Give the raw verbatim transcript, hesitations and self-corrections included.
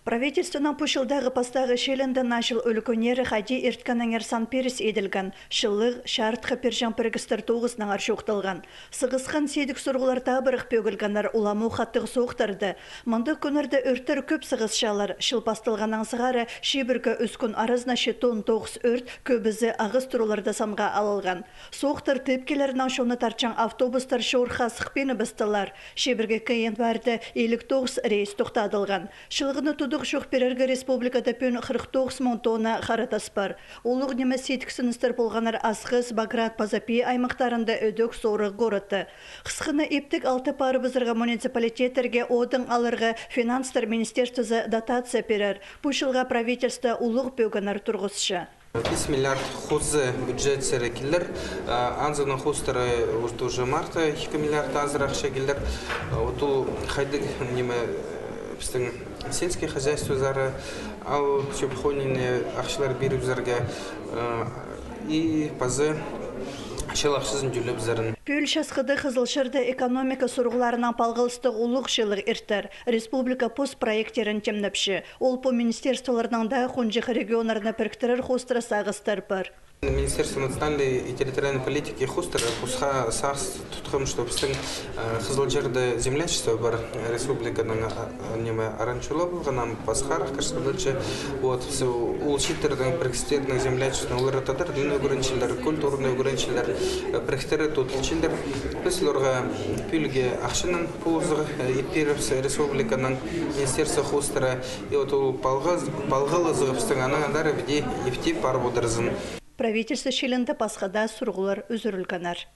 Правительствоның пу чылдағы пастағы чилінде наа чыл ӱлӱкӱннері хайди ирткеннеңер сан пиріс иділген, чылығ, чарытхы пирҷең пірігістер тоғызынаңар чоохталған. Сығысхан сидік сурығлар табырах пӧгілгеннер, уламох аттығ соохтарда. Мындағ кӱннерде ӧрттер кӧп сығысчалар. Чыл пасталғаннаң сығара чибіргі ӱс кӱн аразына читон тоғыс ӧрт, кӧбізі ағас туруларда санға алылған. Соохтар тіпкелерінең чонны тартчаң автобустар чоорға сыхпиныбыстылар. Чибіргі ікі январьда илиг тоғыс рейс тохтадылған. Чылығны тудығ чох пирерге республикада пӱӱн хырых тоғыс муң тонна хара тас пар. Улуғ ниме сидіксіністер полғаннар Асхыс, Баграт паза Пии аймахтарында, ідӧк Сорығ городта. Хысхана иптіг алты парыбызарға муниципалитеттерге одың аларға финанстар министерствозы дотация пирер. Пу чылға правительство улуғ пӧгіннер турғысча. Пис миллиард хоза бюджетсер килер, а, анзының хоостыра уже марта ікі миллиард азыра ахча килер. А, вот ол хайдағ, ниме, пістің сельский хозяйствозар, ау, чӧп хонинне ахчалар пирібізерге, а, и паза чыл ахчазын тӧлебізерін. Пӱӱл часхыда Хызылчарда экономика сурығларынаң палғалыстығ улуғ чыылығ иртер. Республика пос проекттерін тимнепче. Ол пу министерстволарнаң даа хонҷых регионнарны піріктірер хоостыра сағыстар пар. Министерство национальной и территориальной политики хоостыра пасха сағыс тутхам, что пістің, э, Хызылчарда землячество пар, республиканың, а, а, ниме, аранчула полған, ам пасхарах кіріс полча. Вот, піс ол чииттернің, пірігістернің землячествоны олар тадар тілін ӱгренчелер, культураны ӱгренчелер, э, пірігістер тудылчалар. Піс оларға пӱӱлге ахчаның позығ, э, ит пирібіс республиканың министерство хоостыра. И вот ол палғалызығ пістің анаң андар ибде ибде парып одырзын. Правительство чилінде пасха даа сурығлар ӱзӱрілгеннер.